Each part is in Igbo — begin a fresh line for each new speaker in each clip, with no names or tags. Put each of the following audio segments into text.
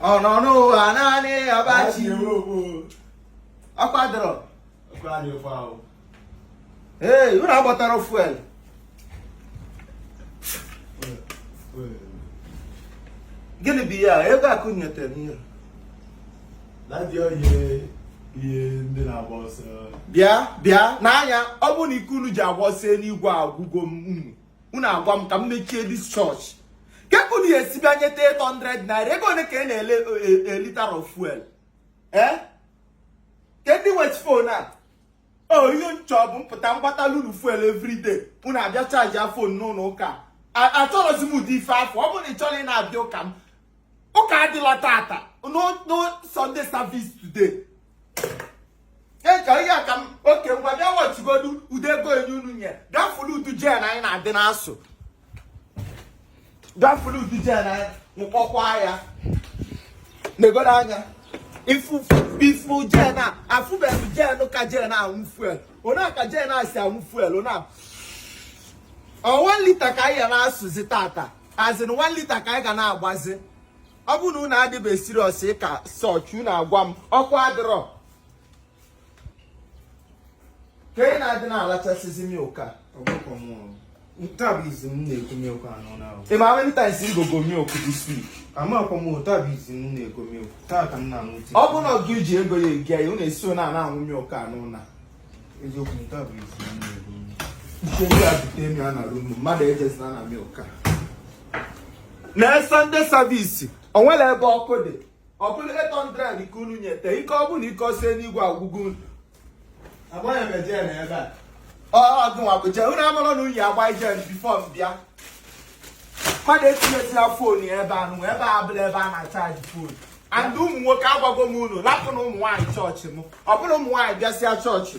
Ọ nọ n'ụwa naanị ọbachi. Ọkụ adịrọ. Ee, unu agbatara fuel. Gịnị bụ ihe a? Ego akụ nyetere ihe.
Ihe ndị na-agba ọsọ.
Bịa bịa n'anya, ọ bụrụ na ike unu ji agba ọsọ eluigwe agwụgo m, unu unu agwa m ka m mechie this church. Ka unu ya esi bịa nyeta 800 naira, ego ole ka ị na-ele a liter of fuel? Ee, ke ndị wet phone a, o ihe m chọ bụ m pụta m gbatala unu fuel everyday, unu abịa charge phone n'ụlọ ụka. Achọrọzi m ụdị ife afụ. Ọ bụrụ na ị chọrọ ị na-abịa ụka m, ụka adịla tata, no, no Sunday service today. Ee, ka ihe a ka m oke ngwa bịa wọchigodu ụdị ego enye unu nye, bịa fụlụ ụdị gen anyị na-adị na-asụ, bịa fụlụ ụdị gen anyị nwụkpọkwa ya negodo anya. Ifu ifu gen a, afụbeghị m gen ka gen anwụ fuel ona ka gen a si anwụ fuel ona. Ọ 1 liter ka anyị ga na-asụzi tata, as in 1 liter ka anyị ga na-agbazi. Ọ bụrụ na unu adịbe serious ka sọch unu agwa m, ọkụ adịrọ ka ị na-adị na-alachasịzi milk a.
Taa bụ izi m na-ego milk anọ na
Ị ma how many times m gogo milk this week?
Amakwa m, taa bụ izi m na-ego milk, taa ka m na-aṅụ tii.
Ọ bụrụ na gị ji ego ya ege ya, unu esi na na-aṅụ milk anụ na
Eziokwu, taa bụ izi m na-ego milk.
Nke ndị a bute m ya na room, mmadụ ejezina na milk a. Na Sunday service, o nwere ebe ọkụ dị, ọ bụrụ 800 ka unu nyete ike, ọ bụrụ na ike ọsọ eluigwe agwụgo unu.
Agbaghị m eje na ebe a.
Ọ gịnwa bụ gen. Unu amara na unyi agba gen before m bịa. Mmadụ etinyezila phone ya ebe a nụ, ebe a abụla ebe a na-acharge phone. And ụmụ nwoke, agwago m unu lapụ na ụmụ nwaanyị chọọchị m. Ọ bụrụ ụmụ nwaanyị bịasịa chọọchị,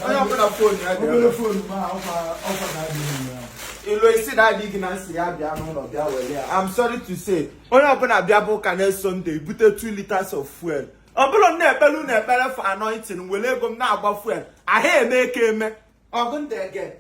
onye ọbụla phone ya dị
Obere phone m a, ọkwa na-adịghị mma.
Ilu isi na-adị gị na nsị ya bịa n'ụlọ bịa were ya. I'm sorry to say, onye ọbụla bịa bụ ụka na Sunday bute 2 liters of fuel. Ọ bụrụ na ekpere unu ekpere for anointing, were ego m na-agba fuel ahụ eme ka eme ọgụ ndị ege.